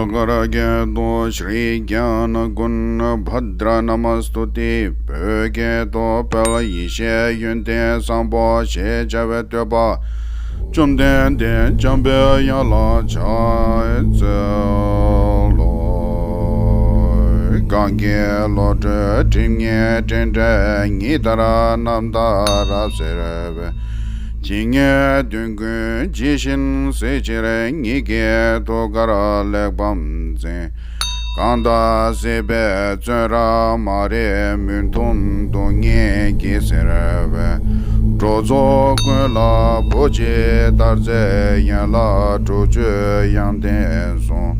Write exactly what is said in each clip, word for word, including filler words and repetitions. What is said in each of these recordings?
ཀ་ར་སྐད་དུ་ཤྲཱི་ཛྙཱ་ན་ཀུཎྜ་བྷ་དྲ་ན་མ་སྟུ་ཏི། བོད་སྐད་དུ་དཔལ་ཡེ་ཤེས་ཡོན་ཏན་བཟང་པོ་ཞེས་བྱ་བའི་བསྟོད་པ། བཅོམ་ལྡན་འདས་འཇམ་པའི་དབྱངས་ལ་ཕྱག་འཚལ་ལོ། གང་གི་བློ་གྲོས་སྒྲིབ་གཉིས་དྲན་བྲལ་ཉི་ལྟར་རྣམ་དག་རབ་གསལ་བའི། ཇི་སྙེད་དོན་ཀུན་ཇི་བཞིན་གཟིགས་ཕྱིར་ཉིད་ཀྱི་ཐུགས་ཀར་གླེགས་བམ་འཛིན། གང་དག་སྲིད་པའི་བཙོན་རར་མ་རིག་མུན་འཐུམས་སྡུག་བསྔལ་གྱིས་གཟིར་བའི། འགྲོ་ཚོགས་ཀུན་ལ་བུ་གཅིག་ལྟར་མཛད་ཡན་ལག་དྲུག་ཅུའི་དབྱངས་ལྡན་གསུང་།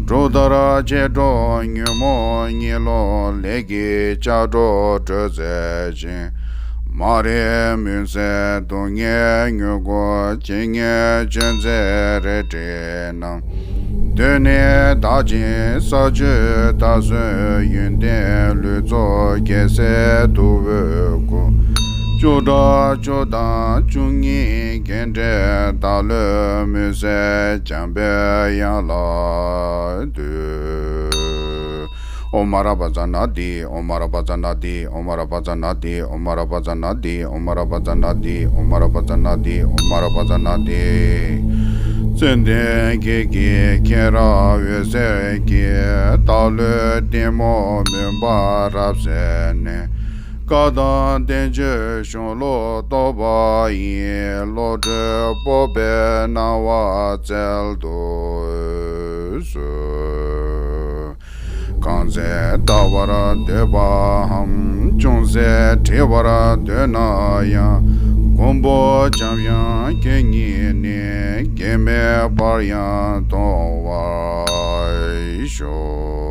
འབྲུག་ལྟར་ཆེར་སྒྲོགས་ཉོན་མོངས་གཉིད་ལོག་ལས་ཀྱི་ལྕགས་སྒྲོག་དྲོད་འཚེར་ཅིང་། མ་རིག་མུན་སེལ་སྡུག་བསྔལ་མྱུ་གུ་ཇི་སྙེད་བཅོས་མཛད་རལ་གྲི་རྣམས། གདོད་ནས་དག་ཅིང་ས་བཅུད་དར་སོན་ཡོན་ཏན་ལུས་རྫོགས་རྒྱལ་སྲས་ཐུ་བོའི་སྐུ། བཅུ་ཕྲག་བཅུ་དང་བཅུ་གཉིས་རྒྱན་སྤྲས་བདག་བློའི་མུན་སེལ་འཇམ་པའི་དབྱངས་ལ་འདུད། ཨོཾ་ཨ་ར་པ་ཙ་ན་དྷཱིཿ། ཨོཾ་ཨ་ར་པ་ཙ་ན་དྷཱིཿ། ཨོཾ་ཨ་ར་པ་ཙ་ན་དྷཱིཿ། ཨོཾ་ཨ་ར་པ་ཙ་ན་དྷཱིཿ། ཨོཾ་ཨ་ར་པ་ཙ་ན་དྷཱིཿ། ཨོཾ་ཨ་ར་པ་ཙ་ན་དྷཱིཿ། ཙནྡན་བགེགས་ཀྱི་ཁྱེད་རང་འོད་ཟེར་གྱིས། བདག་བློའི་གཏི་མུག་མུན་པ་རབ་བསལ་ནས། བཀའ་དང་བསྟན་བཅོས་གཞུང་ལུགས་རྟོགས་པ་ཡི། བློ་གྲོས་སྤོབས་པའི་སྣང་བ་སྩལ་དུ་གསོལ། གང་ཚེ་བལྟ་བར་འདོད་པའམ། ཅུང་ཟད་བྲི་བར་འདོད་ན་ཡང་། མགོན་པོ་འཇམ་དབྱངས་ཁྱེད་ཉིད་ནི། གེགས་མེད་བར་ཡང་མཐོང་བར་ཤོག།